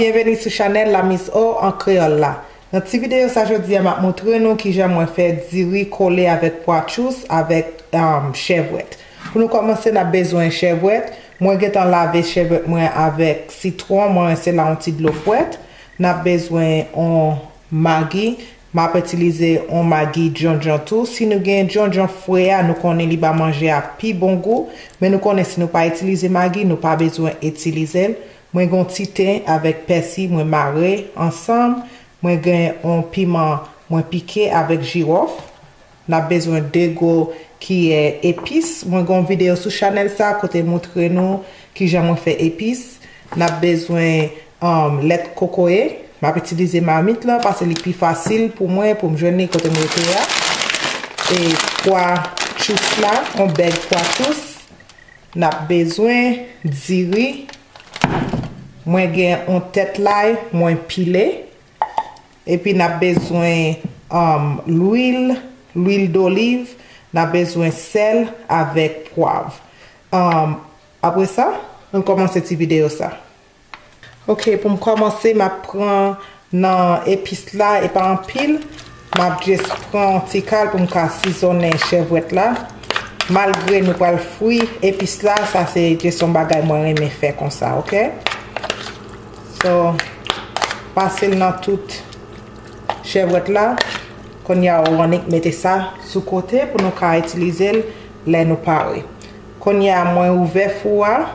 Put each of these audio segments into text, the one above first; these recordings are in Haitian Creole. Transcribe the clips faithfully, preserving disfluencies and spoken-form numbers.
Byenveni sou chanèl La Miss O an kreyòl la. Nan ti videyo sa jodi a, m ap montre nou kijan mwen fè diri kole avèk pwa tchous avèk, um, chèvwèt. Pou nou kòmanse, n ap bezwen chèvwèt. Mwen gentan lave chèvwèt mwen avèk sitwon, mwen rense l ak yon ti dlo frèt. N ap bezwen yon Magi. M ap itilize yon Magi djondjon tou. Si nou gen djondjon fre a, nou konnen li ba manje a pi bon gou. Men nou konnen si nou pa itilize Magi, nou pa bezwen itilize l. Mwen gen yon ti ten avèk pèsi, mwen mare ansanm. Mwen gen yon piman, mwen pike avèk jiwòf. N ap bezwen de gwo kiyè epis. Mwen gen yon videyo sou chanèl sa kote m montre nou kijan mwen fè epis. N ap bezwen, um, lèt kokoye. M ap itilize mamit lan paske li pi fasil pou mwen, pou m jwenn li kote m rete a. E pwa tchous la, yon bèg pwa tchous. N ap bezwen diri. Mwen gen yon tèt lay, mwen pile. Epi n ap bezwen, um, lwil, lwil doliv, n ap bezwen sèl avèk pwav. Um, apre sa, ann kòmanse ti videyo sa. Ok, pou m kòmanse, m ap pran nan epis la, e pa anpil. M ap just pran yon ti kal pou m ka sizonnen chèvwèt la. Malgre nou pral fri epis la, sa se just yon bagay mwen renmen fè konsa, ok? So, pase l nan tout chèvwèt la. Kounye a, ou annik mete sa sou kote pou nou ka itilize l lè nou pare. Kounye a, mwen ouvè fou a.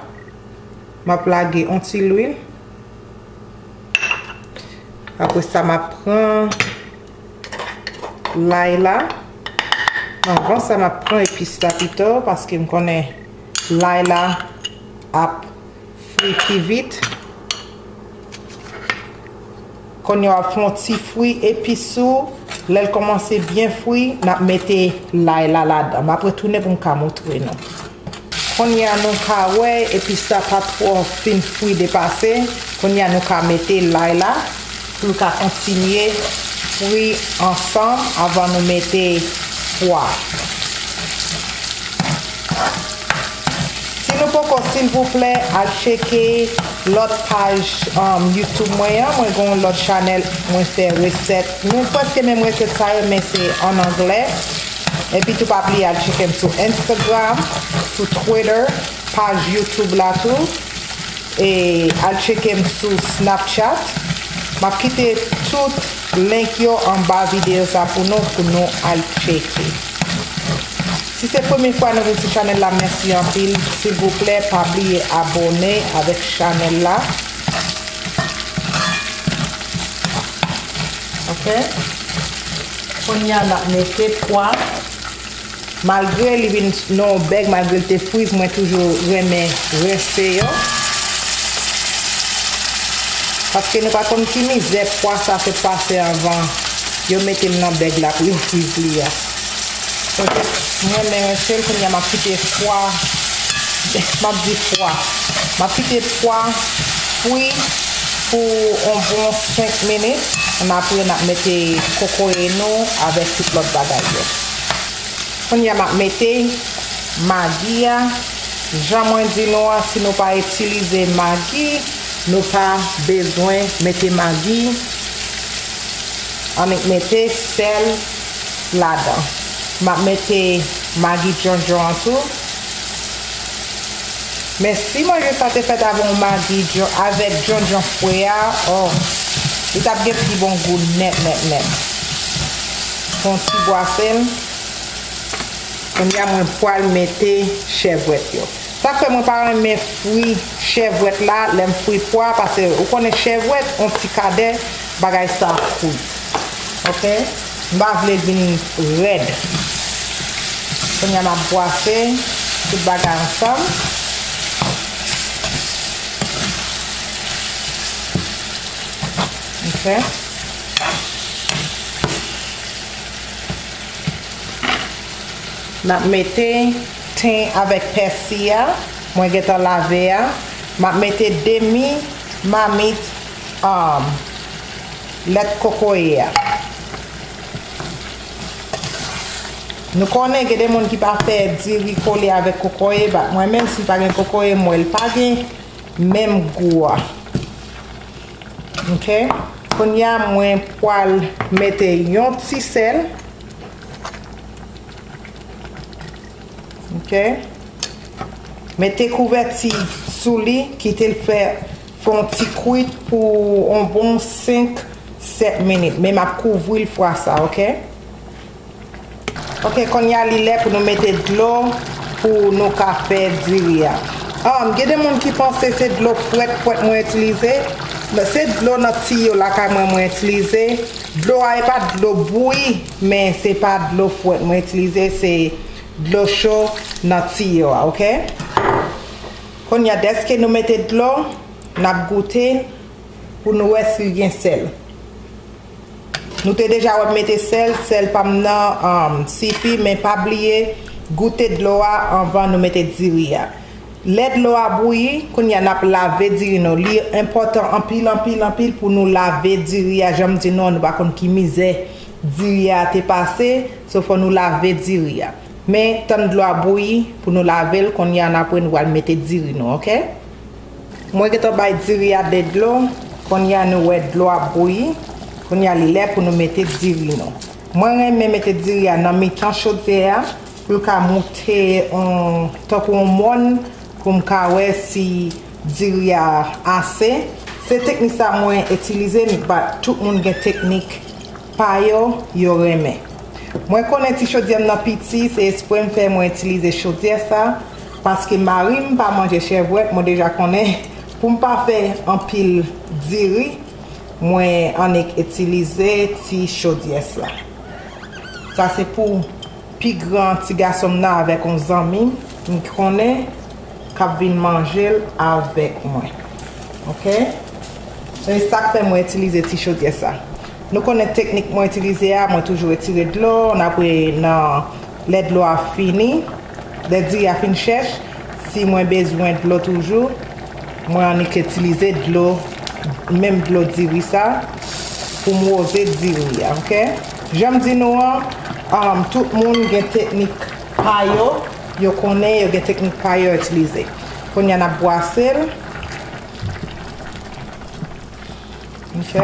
M ap lage yon ti lwil. Apre sa, m ap pran lay la. Anvan sa, m ap pran epis la pito, paske m konnen lay la ap fri pi vit. Kounye a w ap fè yon ti fri epis ou. Lè l kòmanse byen fri, n ap mete lay la ladan. M ap retounen pou m ka montre nou. Kounye a nou ka wè epis la pa twò fin fri depase. Kounye a nou ka mete lay la pou l ka kontinye fri ansanm avan nou mete pwa. Si nou poko, silvouplè, al tcheke lòt paj, um, YouTube mwen an. Mwen gen yon lòt chanèl, mwen fè resèt. Mwen prèske menm resèt sa yo, men se an anglè. Epi tou pa bliye al tcheke m sou Instagram, sou Twitter, paj YouTube la tou. E al tcheke m sou Snapchat. M ap kite tout link yo anba videyo sa pou nou, pou nou al tcheke. Si se premye fwa nou vin sou chanèl la, mèsi anpil. Silvouplè, pa bliye abòne avèk chanèl la. Ok? Kounye a, n ap mete pwa. Malgre li vin nan yon bèg, malgre l te friz, mwen toujou renmen rense yo. Paske nou pa konn ki mizè pwa sa sot pase anvan yo mete l nan bèg la pou yo friz li a. Donk, mwen renmen rense l, kounye a m ap kite pwa, m ap di pwa. M ap kite pwa fri pou yon bon senk minit. Ann apre, n ap mete kokoye nou avèk tout lòt bagay yo. Kounye a, m ap mete magi a. Jan mwen di nou an, si nou pa itilize magi, nou pa bezwen mete magi. Annik mete sèl ladan. M ap mete magi djondjon an tou. Men si manje sa te fèt avè yon magi djon-, avèk djondjon fre a, oh, li t ap gen pi bon gou nèt, nèt, nèt. Fè yon ti bwase l. Kounye a, mwen pral mete chèvwèt yo. Sa k fè mwen pa renmen fri chèvwèt la, lè m fri pwa, paske ou konnen chèvwèt, yon ti kadè, bagay sa kwit. Ok? M pa vle l vin rèd. Kounye a m ap bwase tout bagay ansanm. Ok. M ap mete ten avèk pèsi a, mwen gentan lave a. M ap mete demi mamit, um, lèt kokoye a. Nou konnen gen de moun ki pa fè diri kole avèk kokoye, but mwen menm si m pa gen kokoye, m wè l pa gen menm gou a. Ok. Kounye a, mwen pral mete yon ti sèl. Ok. Mete kouvèti sou li, kite l fè, fè yon ti kwit pou yon bon senk, sèt minit. Men m ap kouvri l fwa sa, ok? Ok, kounye a li lè pou nou mete dlo pou nou ka fè diri a. Um, gen de moun ki panse se dlo frèt, frèt mwen itilize. Men se dlo nan tiyo lakay mwen, mwen itilize. Dlo a, e pa dlo bouyi, men se pa dlo frèt mwen itilize, se dlo cho nan tiyo a, ok? Kounye a, dèske nou mete dlo, n ap goute pou nou wè si l gen sèl. Nou te deja wè m mete sèl, sèl pa m nan, um, sifi, men pa bliye goute dlo a anvan nou mete diri a. Lè dlo a bouyi, kounye a n ap lave diri nou. Li enpòtan anpil, anpil, anpil pou nou lave diri a. Jan m di nou an, nou pa konn ki mizè diri a te pase, so fò nou lave diri a. Men tann dlo a bouyi pou nou lave l, kounye a n apre nou pral mete diri nou, ok? Mwen gentan bay diri a de dlo, kounye a nou wè dlo a bouyi, kounye a li lè pou nou mete diri nou. Mwen renmen mete diri a nan mitan chodyè a pou l ka moute yon, tankou yon mòn, pou m ka wè si diri a ase. Se teknik sa mwen itilize, men pa tout moun gen teknik pa yo, yo renmen. Mwen konnen ti chodyè m nan piti, se espre m fè mwen itilize chodyè sa, paske mari m pa manje chèvwèt, mwen deja konnen pou m pa fè anpil diri, mwen annik itilize ti chodyè sa. Sa se pou pi gran ti gason m nan avèk yon zanmi m konnen k ap vin manje l avèk mwen. Ok? Se sa k fè mwen itilize ti chodyè sa. Nou konnen teknik mwen itilize a, mwen toujou retire dlo, n apre nan lè dlo a fini, lè diri a fin chèch, si mwen bezwen dlo toujou, mwen annik itilize dlo, menm dlo diri sa, pou m woze diri a, ok? Jan m di nou an, um, tout moun gen teknik pa yo, yo konnen yo gen teknik pa yo itilize. Kounye a n ap bwase l. Ok.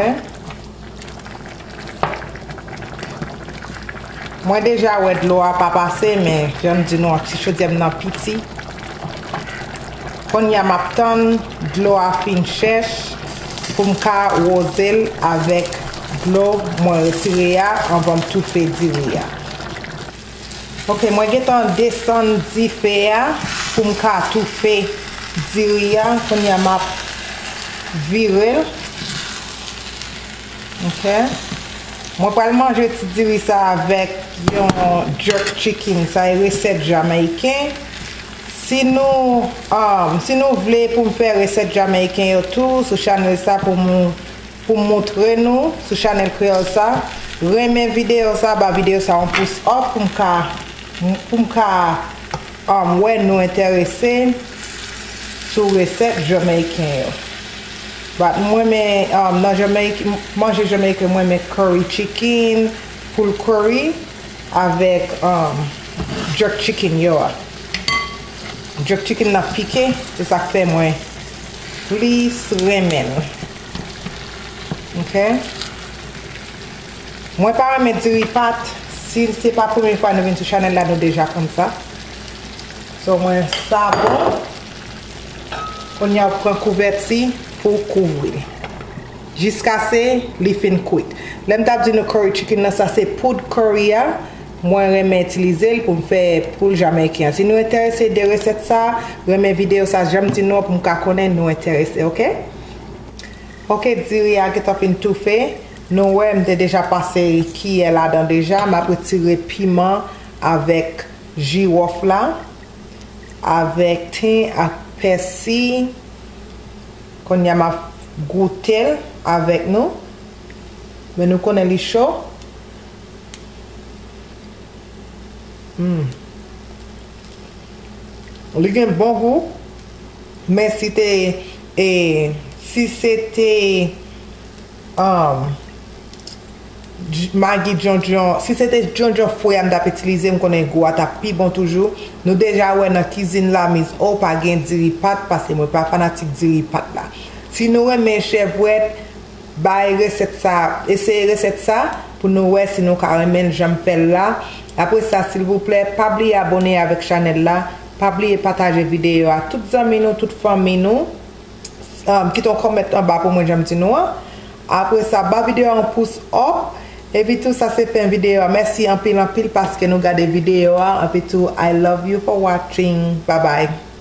Mwen deja wè dlo a pa pase, men jan m di nou an, ti chodyè m nan piti. Kounye a m ap tann dlo a fin chèch pou m ka woze l avèk dlo mwen retire a anvan m toufe diri a. Ok, mwen gentan desann dife a pou m ka toufe diri a. Kounye a m ap vire l. Ok. Mwen pral manje ti diri sa avèk yon jerk chicken. Sa e resèt jamayiken. Si nou, um, si nou vle pou m fè resèt jamayiken yo tou sou chanèl sa pou m, pou m montre nou sou chanèl kreyòl sa, renmen videyo sa, ba videyo sa yon pous up pou m ka, pou m ka, um, wè nou enterese sou resèt jamayiken yo. But mwen renmen, um, nan Jamaique, manje jamayiken, mwen renmen curry chicken, poul curry avèk, um, jerk chicken yo a. Jerk chicken nan pike, se sa k fè mwen plis renmen l. Ok? Mwen pa renmen diri pat. Si se pa premye fwa nou vin sou chanèl la, nou deja konn sa. So, mwen sa bon. Kounye a, w pran kouvèti pou w kouvri l jiskaske li fin kwit. Lè m t ap di nou curry chicken nan, sa se poud curry a. Mwen renmen itilize l pou m fè poul jamayiken an. Si nou enterese de resèt sa, renmen videyo sa, jan m di nou an, pou m ka konnen nou enterese, ok? Ok, diri a gentan fin toufe. Nou wè, m te deja pase kiyè ladan deja. M ap retire piman avèk jiwòf la, avèk ten ak pèsi. Kounye a, m ap goute l avèk nou. Men nou konnen li cho. Hmm. Li gen bon gou, men si te, e, si se te, um, J-, Maggi djondjon, si se te djondjon fre a m t ap itilize, m konnen gou a t ap pi bon toujou. Nou deja wè nan kizin la, miz o pa gen diri pat, paske mwen pa fanatik diri pat la. Si nou renmen chèvwèt, bay resèt sa, eseye resèt sa pou nou wè si nou ka renmen l jan m fè l la. Apre sa, silvouplè, pa bliye abòne avèk chanèl la, pa bliye pataje videyo a tout zanmi nou, tout fanmi nou. Um, kite yon kòmantè anba pou mwen, jan m di nou an. Apre sa, ba videyo a yon pous up. Epi tou, sa se fen videyo a. Mèsi anpil, anpil paske nou gade videyo a. Epi tou, I love you for watching. Bye bye.